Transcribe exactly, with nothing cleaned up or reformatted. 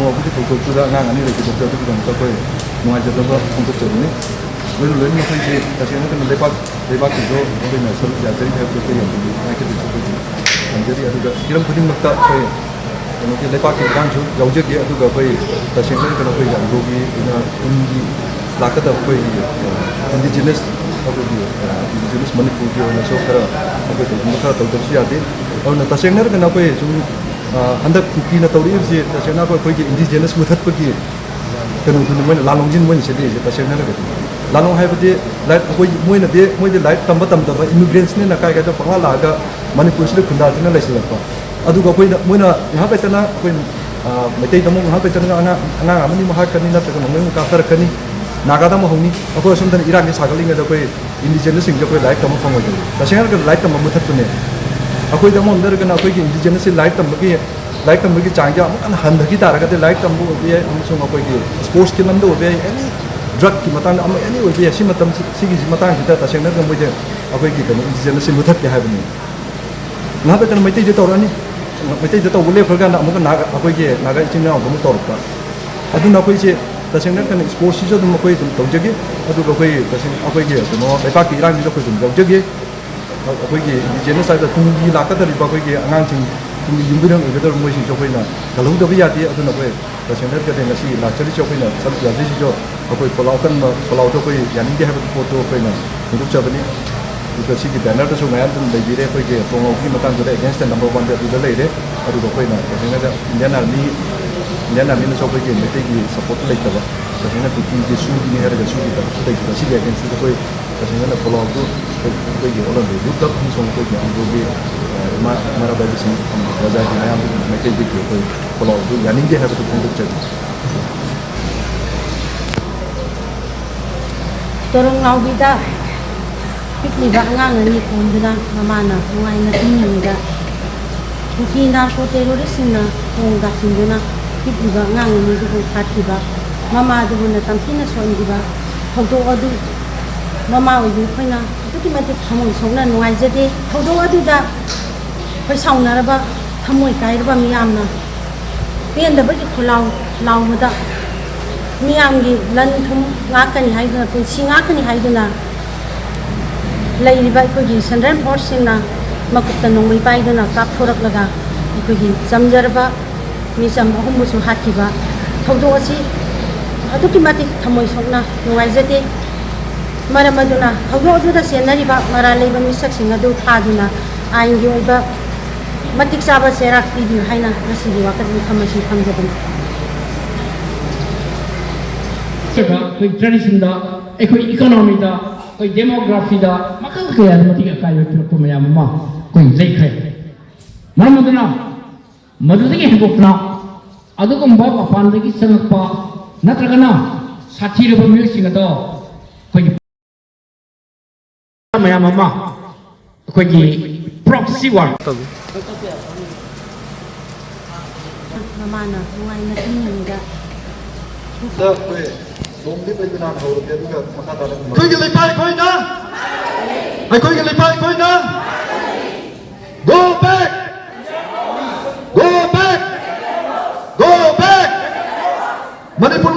ꯊꯧꯗꯣꯛꯇꯨꯗ ꯑꯉꯥꯡ ꯑꯅꯤ ꯂꯩꯈꯤꯗꯕꯗꯣ ꯑꯗꯨꯒꯤꯗꯃꯛꯇ ꯑꯩꯈꯣꯏ ꯅꯨꯡꯉꯥꯏꯖꯗꯕ ꯐꯣꯡꯗꯣꯛꯆꯕꯅꯤ꯫ ꯂꯣꯏꯅ ꯂꯣꯏꯅꯃꯛ ꯑꯩꯈꯣꯏꯁꯦ ꯇꯁꯦꯡꯅ ꯀꯩꯅꯣ ꯂꯩꯕꯥꯛ ꯂꯩꯕꯥꯛꯀꯤꯁꯨ ꯑꯩꯈꯣꯏꯅ ꯁꯔꯨꯛ ꯌꯥꯖꯔꯤ ꯍꯥꯏꯕꯗꯨ ꯑꯩꯈꯣꯏ ꯌꯥꯝꯅ ꯅꯨꯡꯉꯥꯏꯖꯔꯤ꯫ ꯑꯗꯨꯒ ꯍꯤꯔꯝ ꯈꯨꯗꯤꯡꯃꯛꯇ ꯑꯩꯈꯣꯏ ꯀꯩꯅꯣꯒꯤ ꯂꯩꯕꯥꯛꯀꯤ ꯏꯔꯥꯡꯁꯨ ꯌꯥꯎꯖꯒꯦ꯫ ꯑꯗꯨꯒ ꯑꯩꯈꯣꯏ ꯇꯁꯦꯡꯅ ꯀꯩꯅꯣ ꯑꯩꯈꯣꯏ ꯌꯥꯝꯕꯨꯒꯤ ꯑꯩꯅ ꯇꯨꯡꯒꯤ ꯂꯥꯛꯀꯗꯕ ꯑꯩꯈꯣꯏꯒꯤ ꯏꯟꯗꯤꯖꯤꯅꯁ ꯑꯩꯈꯣꯏꯒꯤ ꯏꯟꯗꯤꯖꯤꯅꯁ ꯃꯅꯤꯄꯨꯔꯒꯤ ꯑꯣꯏꯅꯁꯨ ꯈꯔ ꯑꯩꯈꯣꯏ ꯀꯩꯒꯨꯝꯕ ꯈꯔ ꯇꯧꯗꯕꯁꯨ ꯌꯥꯗꯦ꯫ ꯑꯗꯨꯅ ꯇꯁꯦꯡꯅ ꯍꯥꯏꯔꯒꯅ ꯑꯩꯈꯣꯏ ꯁꯨꯝ ꯍꯟꯗꯛ ꯀꯨꯀꯤꯅ ꯇꯧꯔꯛꯏꯕꯁꯤ ꯇꯁꯦꯡꯅ ꯑꯩꯈꯣꯏ ꯑꯩꯈꯣꯏꯒꯤ ꯏꯟꯗꯤꯖꯤꯅꯁ ꯃꯨꯊꯠꯄꯒꯤ ꯀꯩꯅꯣꯗꯨꯅꯤ ꯃꯣꯏꯅ ꯂꯥꯟꯂꯣꯡꯁꯤꯅ ꯃꯣꯏꯅ ꯁꯦꯝꯕꯤꯔꯤꯁꯦ꯫ ꯇꯁꯦꯡꯅ ꯍꯥꯏꯔꯒꯗꯤ ꯂꯥꯟꯂꯣꯡ ꯍꯥꯏꯕꯗꯤ ꯂꯥꯏꯔꯤꯛ ꯑꯩꯈꯣꯏ ꯃꯣꯏꯅꯗꯤ ꯃꯣꯏꯗꯤ ꯂꯥꯏꯔꯤꯛ ꯇꯝꯕ ꯇꯝꯗꯕ ꯏꯃꯤꯒ꯭ꯔꯦꯟꯁꯅꯦꯅ ꯀꯥꯏ ꯀꯥꯏꯗ ꯄꯪꯂꯥ ꯂꯥꯛꯑꯒ ꯃꯅꯤꯄꯨꯔꯁꯤꯗ ꯈꯨꯟꯗꯥꯗꯨꯅ ꯂꯩꯁꯤꯜꯂꯛꯄ꯫ ꯑꯗꯨꯒ ꯑꯩꯈꯣꯏꯅ ꯃꯣꯏꯅ ꯉꯥꯏꯍꯥꯛ ꯂꯩꯇꯅ ꯑꯩꯈꯣꯏ ꯃꯩꯇꯩꯗ ꯑꯃꯨꯛ ꯉꯥꯏꯍꯥꯛ ꯂꯩꯇꯅ ꯑꯉꯥꯡ ꯑꯉꯥꯡ ꯑꯃꯅꯤ ꯑꯃꯨꯛ ꯍꯥꯠꯀꯅꯤ, ꯅꯠꯇ꯭ꯔꯒ ꯅꯣꯡꯃꯩ ꯑꯃꯨꯛ ꯀꯥꯞꯊꯔꯛꯀꯅꯤ, ꯅꯥꯒꯥꯗ ꯑꯃꯨꯛ ꯍꯧꯅꯤ꯫ ꯑꯩꯈꯣꯏ ꯑꯁꯣꯝꯗꯅ ꯏꯔꯥꯡꯁꯦ ꯁꯥꯒꯠꯂꯤꯉꯩꯗ ꯑꯩꯈꯣꯏ ꯏꯟꯗꯤꯖꯤꯅꯁꯁꯤꯡꯁꯦ ꯑꯩꯈꯣꯏ ꯂꯥꯏꯔꯤꯛ ꯇꯝꯕ ꯐꯪꯉꯣꯏꯗꯣꯏꯅꯤ꯫ ꯇꯁꯦꯡꯅ ꯍꯥꯏꯔꯒꯗꯤ ꯂꯥꯏꯔꯤꯛ ꯇꯝꯕ ꯃꯨꯊꯠꯄꯅꯦ꯫ ꯑꯩꯈꯣꯏꯗ ꯑꯃꯔꯣꯝꯗ ꯍꯥꯏꯔꯒꯅ ꯑꯩꯈꯣꯏꯒꯤ ꯏꯟꯗꯤꯖꯤꯅꯁꯁꯤ ꯂꯥꯏꯔꯤꯛ ꯇꯝꯕꯒꯤ ꯂꯥꯏꯔꯤꯛ ꯇꯝꯕꯒꯤ ꯆꯥꯡꯁꯦ ꯑꯃꯨꯛ ꯍꯟꯅ ꯍꯟꯊꯈꯤ ꯇꯥꯔꯒꯗꯤ ꯂꯥꯏꯔꯤꯛ ꯇꯝꯕ ꯑꯣꯏꯕ ꯌꯥꯏ, ꯑꯃꯁꯨꯡ ꯑꯩꯈꯣꯏꯒꯤ ꯁ꯭ꯄꯣꯔꯠꯁꯀꯤ ꯂꯝꯗ ꯑꯣꯏꯕ ꯌꯥꯏ, ꯑꯦꯅꯤ ꯗ꯭ꯔꯒꯀꯤ ꯃꯇꯥꯡꯗ ꯑꯃ ꯑꯦꯅꯤ ꯑꯣꯏꯕ ꯌꯥꯏ꯫ ꯁꯤ ꯃꯇꯝꯁꯤ ꯁꯤꯒꯤ ꯃꯇꯥꯡꯁꯤꯗ ꯇꯁꯦꯡꯅ ꯃꯣꯏꯁꯦ ꯑꯩꯈꯣꯏꯒꯤ ꯀꯩꯅꯣ ꯏꯟꯗꯤꯖꯤꯅꯁꯁꯤ ꯃꯨꯊꯠꯀꯦ ꯍꯥꯏꯕꯅꯤ꯫ ꯉꯥꯏꯍꯥꯛ ꯂꯩꯇꯅ ꯃꯩꯇꯩꯗ ꯇꯧꯔꯛꯑꯅꯤ꯫ ꯃꯩꯇꯩꯗ ꯇꯧꯕ ꯂꯦꯞꯈ꯭ꯔꯀꯥꯟꯗ ꯑꯃꯨꯛꯀ ꯅꯥꯒ ꯑꯩꯈꯣꯏꯒꯤ ꯅꯥꯒꯥ ꯏꯆꯤꯟ ꯏꯅꯥꯎꯗ ꯑꯃꯨꯛ ꯇꯧꯔꯛꯄ꯫ ꯑꯗꯨꯅ ꯑꯩꯈꯣꯏꯁꯦ ꯇꯁꯦꯡꯅ ꯀꯩꯅꯣ ꯁ꯭ꯄꯣꯔꯠꯁꯤꯁꯨ ꯑꯗꯨꯝ ꯑꯩꯈꯣꯏ ꯑꯗꯨꯝ ꯇꯧꯖꯒꯦ꯫ ꯑꯗꯨꯒ ꯑꯩꯈꯣꯏ ꯇꯁꯦꯡꯅ ꯑꯩꯈꯣꯏꯒꯤ ꯀꯩꯅꯣ ꯂꯩꯕꯥꯛꯀꯤ ꯏꯔꯥꯡꯁꯤꯁꯨ ꯑꯩꯈꯣꯏ ꯑꯗꯨꯝ ꯌꯥꯎꯖꯒꯦ꯫ ꯑꯩꯈꯣꯏꯒꯤ ꯏꯟꯗꯤꯖꯤꯅꯁ ꯍꯥꯏꯕꯗ ꯇꯨꯡꯒꯤ ꯂꯥꯛꯀꯗꯧꯔꯤꯕ ꯑꯩꯈꯣꯏꯒꯤ ꯑꯉꯥꯡꯁꯤꯡ, ꯇꯨꯡꯒꯤ ꯌꯨꯝꯕꯤꯔꯦꯟ ꯑꯣꯏꯒꯗꯧꯔꯤꯕ ꯃꯣꯏꯁꯤꯡꯁꯨ ꯑꯩꯈꯣꯏꯅ ꯀꯜꯍꯧꯗꯕ ꯌꯥꯗꯦ꯫ ꯑꯗꯨꯅ ꯑꯩꯈꯣꯏ ꯇꯁꯦꯡꯅ ꯍꯥꯏꯔꯒꯗꯤ ꯉꯁꯤ ꯂꯥꯛꯆꯔꯤꯁꯨ ꯑꯩꯈꯣꯏꯅ ꯁꯔꯨꯛ ꯌꯥꯖꯔꯤꯁꯤꯁꯨ ꯑꯩꯈꯣꯏ ꯈꯣꯜꯂꯥꯎ ꯀꯟꯕ, ꯈꯣꯜꯂꯥꯎꯗꯣ ꯑꯩꯈꯣꯏ ꯌꯥꯅꯤꯡꯗꯦ ꯍꯥꯏꯕꯒꯤ ꯄꯣꯠꯇꯨ ꯑꯩꯈꯣꯏꯅ ꯐꯣꯡꯗꯣꯛꯆꯕꯅꯤ꯫ ꯑꯗꯨꯒ ꯁꯤꯒꯤ ꯕꯦꯅꯔꯗꯁꯨ ꯃꯌꯥꯝ ꯑꯗꯨꯝ ꯂꯩꯕꯤꯔꯦ꯫ ꯑꯩꯈꯣꯏꯒꯤ ꯈꯣꯡꯎꯞꯀꯤ ꯃꯇꯥꯡꯗꯨꯗ against number one ꯗ ꯑꯗꯨꯗ ꯂꯩꯔꯦ꯫ ꯑꯗꯨꯒ ꯑꯩꯈꯣꯏꯅ ꯇꯁꯦꯡꯅ Indian Army, Indian Army ꯅꯁꯨ ꯑꯩꯈꯣꯏꯒꯤ ꯃꯩꯇꯩꯒꯤ support ꯂꯩꯇꯕ, ꯇꯁꯦꯡꯅ ꯀꯨꯀꯤꯒꯤ ꯁꯨꯒꯤꯅꯤ ꯍꯥꯏꯔꯒ ꯁꯨꯒꯤ ꯇꯔꯐꯇ ꯂꯩꯇꯕ, ꯁꯤꯒꯤ against ꯇ ꯑꯩꯈꯣꯏ ꯇꯁꯦꯡꯅ ꯈꯣꯜꯂꯥꯎꯗꯨ ꯑꯩꯈꯣꯏꯒꯤ all India youth club ꯑꯃꯁꯨꯡ ꯑꯩꯈꯣꯏꯒꯤ ꯑꯟꯗ꯭ꯔꯣꯒꯤ, ꯑ, ꯏꯃꯥ, ꯏꯃꯥ ꯔꯥꯙꯥꯕꯤꯁꯤꯡ ꯄ꯭ꯔꯖꯥꯒꯤ ꯃꯌꯥꯝꯗꯨꯒꯤ ꯃꯥꯏꯀꯩꯗꯒꯤ ꯑꯩꯈꯣꯏ ꯈꯣꯜꯂꯥꯎꯗꯨ ꯌꯥꯅꯤꯡꯗꯦ ꯍꯥꯏꯕꯗꯨ ꯐꯣꯡꯗꯣꯛꯆꯔꯤ꯫ ꯇꯣꯔꯣꯡ ꯅꯥꯎꯕꯤꯗ ꯄꯤꯛꯂꯤꯕ ꯑꯉꯥꯡ ꯑꯅꯤ ꯄꯣꯟꯗꯨꯅ ꯃꯃꯥꯅ ꯅꯨꯡꯉꯥꯏꯅ ꯇꯨꯝꯂꯤꯉꯩꯗ ꯀꯨꯀꯤ ꯅꯥꯔꯀꯣ ꯇꯦꯔꯣꯔꯤꯁꯁꯤꯡꯅ ꯊꯣꯡ ꯗꯥꯁꯤꯟꯗꯨꯅ ꯄꯤꯛꯂꯤꯕ ꯑꯉꯥꯡ ꯑꯅꯤꯗꯨꯕꯨ ꯍꯥꯠꯈꯤꯕ, ꯃꯃꯥ ꯑꯗꯨꯕꯨ ꯅꯝꯊꯤꯅ ꯁꯣꯛꯍꯟꯈꯤꯕ ꯊꯧꯗꯣꯛ ꯑꯗꯨ ꯃꯃꯥ ꯑꯣꯏꯕꯤ ꯑꯩꯈꯣꯏꯅ ꯑꯗꯨꯛꯀꯤ ꯃꯇꯤꯛ ꯊꯃꯣꯏ ꯁꯣꯛꯅ ꯅꯨꯡꯉꯥꯏꯖꯗꯦ꯫ ꯊꯧꯗꯣꯛ ꯑꯗꯨꯗ ꯑꯩꯈꯣꯏ ꯁꯥꯎꯅꯔꯕ, ꯊꯃꯣꯏ ꯀꯥꯏꯔꯕ ꯃꯤꯌꯥꯝꯅ ꯄꯦꯟꯗꯕꯒꯤ ꯈꯨꯂꯥꯎ ꯂꯥꯎꯕꯗ ꯃꯤꯌꯥꯝꯒꯤ ꯂꯟ ꯊꯨꯝ ꯉꯥꯛꯀꯅꯤ ꯍꯥꯏꯗꯨꯅ, ꯄꯨꯟꯁꯤ ꯉꯥꯛꯀꯅꯤ ꯍꯥꯏꯗꯨꯅ ꯂꯩꯔꯤꯕ ꯑꯩꯈꯣꯏꯒꯤ ꯁꯦꯟꯇ꯭ꯔꯦꯜ ꯐꯣꯔꯁꯁꯤꯡꯅ ꯃꯈꯨꯠꯇ ꯅꯣꯡꯃꯩ ꯄꯥꯏꯗꯨꯅ ꯀꯥꯞꯊꯣꯔꯛꯂꯒ ꯑꯩꯈꯣꯏꯒꯤ ꯆꯝꯖꯔꯕ ꯃꯤꯆꯝ ꯑꯍꯨꯝꯕꯨꯁꯨ ꯍꯥꯠꯈꯤꯕ ꯊꯧꯗꯣꯛ ꯑꯁꯤ ꯑꯗꯨꯛꯀꯤ ꯃꯇꯤꯛ ꯊꯃꯣꯏ ꯁꯣꯛꯅ ꯅꯨꯡꯉꯥꯏꯖꯗꯦ꯫ ꯃꯔꯝ ꯑꯗꯨꯅ ꯊꯧꯗꯣꯛ ꯑꯗꯨꯗ ꯆꯦꯟꯅꯔꯤꯕ ꯃꯔꯥꯜ ꯂꯩꯕ ꯃꯤꯁꯛꯁꯤꯡ ꯑꯗꯨ ꯐꯥꯗꯨꯅ ꯑꯥꯏꯟꯒꯤ ꯑꯣꯏꯕ ꯃꯇꯤꯛ ꯆꯥꯕ ꯆꯩꯔꯥꯛ ꯄꯤꯕꯤꯌꯨ ꯍꯥꯏꯅ ꯉꯁꯤꯒꯤ ꯋꯥꯀꯠ ꯃꯤꯐꯝ ꯑꯁꯤ ꯊꯝꯖꯕꯅꯤ꯫ ꯑꯩꯈꯣꯏ ꯇ꯭ꯔꯦꯗꯤꯁꯟꯗ, ꯑꯩꯈꯣꯏ ꯏꯀꯣꯅꯣꯃꯤꯗ, ꯑꯩꯈꯣꯏ ꯗꯦꯃꯣꯒ꯭ꯔꯥꯐꯤꯗ ꯃꯈꯜ ꯀꯌꯥꯗ ꯃꯇꯤꯛ ꯑꯀꯥꯏꯕ ꯄꯤꯔꯛꯄ ꯃꯌꯥꯝ ꯑꯃ ꯑꯩꯈꯣꯏ ꯂꯩꯈ꯭ꯔꯦ꯫ ꯃꯔꯝ ꯑꯗꯨꯅ ꯃꯗꯨꯗꯒꯤ ꯍꯦꯟꯗꯣꯛꯇꯅ ꯑꯗꯨꯒꯨꯝꯕ ꯃꯄꯥꯟꯗꯒꯤ ꯆꯪꯂꯛꯄ ꯅꯠꯇ꯭ꯔꯒꯅ ꯁꯥꯊꯤꯔꯕ ꯃꯤꯑꯣꯏꯁꯤꯡ ꯑꯗꯣ ꯑꯩꯈꯣꯏꯒꯤ ꯃꯌꯥꯝ ꯑꯃ ꯑꯩꯈꯣꯏꯒꯤ ꯄ꯭ꯔꯣꯛꯁꯤ ꯋꯥꯔ ꯃꯃꯥꯅ ꯅꯨꯡꯉꯥꯏꯅ ꯇꯨꯝꯂꯤꯉꯩꯗ ꯑꯩꯈꯣꯏ ꯂꯣꯡꯗꯤ ꯂꯩꯕꯅ ꯍꯧꯔꯒꯦ ꯑꯗꯨꯒ ꯃꯈꯥ ꯇꯥꯅ ꯑꯩꯈꯣꯏꯒꯤ ꯂꯩꯄꯥꯛ ꯑꯩꯈꯣꯏꯅ ꯑꯩꯈꯣꯏꯒꯤ ꯂꯩꯄꯥꯛ ꯑꯩꯈꯣꯏꯅ Go back! Go back! Go back! Manipur